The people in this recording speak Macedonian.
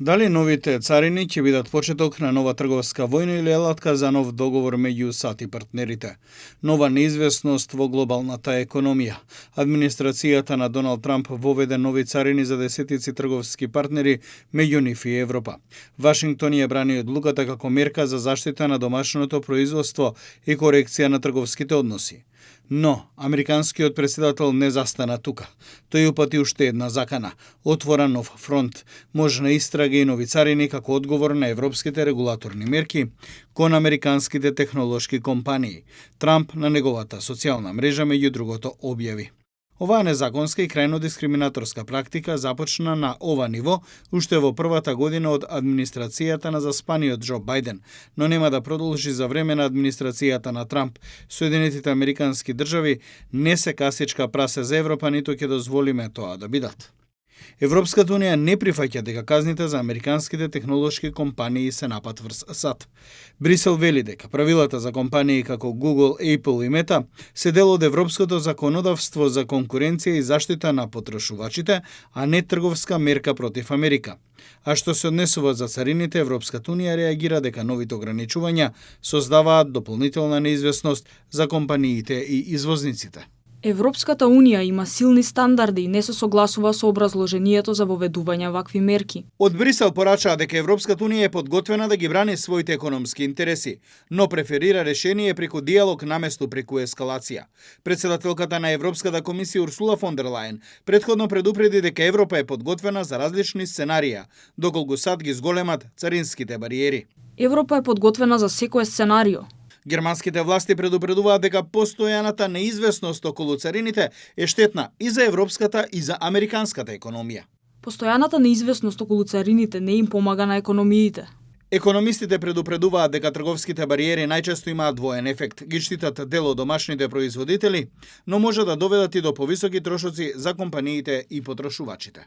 Дали новите царини ќе бидат почеток на нова трговска војна или алатка за нов договор меѓу САД и партнерите? Нова неизвестност во глобалната економија. Администрацијата на Доналд Трамп воведе нови царини за десетици трговски партнери меѓу нив и Европа. Вашингтон ја брани одлуката како мерка за заштита на домашното производство и корекција на трговските односи. Но, американскиот претседател не застана тука. Тој упати уште една закана – отвора нов фронт, можна истрага и нови царини како одговор на европските регулаторни мерки кон американските технолошки компании. Трамп на неговата социјална мрежа меѓу другото објави: оваа незаконска и крајно дискриминаторска практика започна на ова ниво уште во првата година од администрацијата на заспаниот Џо Бајден, но нема да продолжи за време на администрацијата на Трамп. Соединетите американски држави не се касичка прасе за Европа, ниту ќе дозволиме тоа да бидат. Европската унија не прифаќа дека казните за американските технолошки компании се напад врз САД. Брисел вели дека правилата за компании како Google, Apple и Meta се дел од европското законодавство за конкуренција и заштита на потрошувачите, а не трговска мерка против Америка. А што се однесува за царините, Европската унија реагира дека новите ограничувања создаваат дополнителна неизвестност за компаниите и извозниците. Европската унија има силни стандарди и не се согласува со образложението за воведување вакви мерки. Од Брисел порачаа дека Европската унија е подготвена да ги брани своите економски интереси, но преферира решение преку диалог наместо преку ескалација. Претседателката на Европската комисија Урсула фон дер Лајен претходно предупреди дека Европа е подготвена за различни сценарија, доколку САД ги зголемат царинските бариери. Европа е подготвена за секое сценарио. Германските власти предупредуваат дека постојаната неизвестност околу царините е штетна и за европската и за американската економија. Постојаната неизвестност околу царините не им помага на економиите. Економистите предупредуваат дека трговските бариери најчесто имаат двоен ефект. Ги штитат дел од домашните производители, но може да доведат и до повисоки трошоци за компаниите и потрошувачите.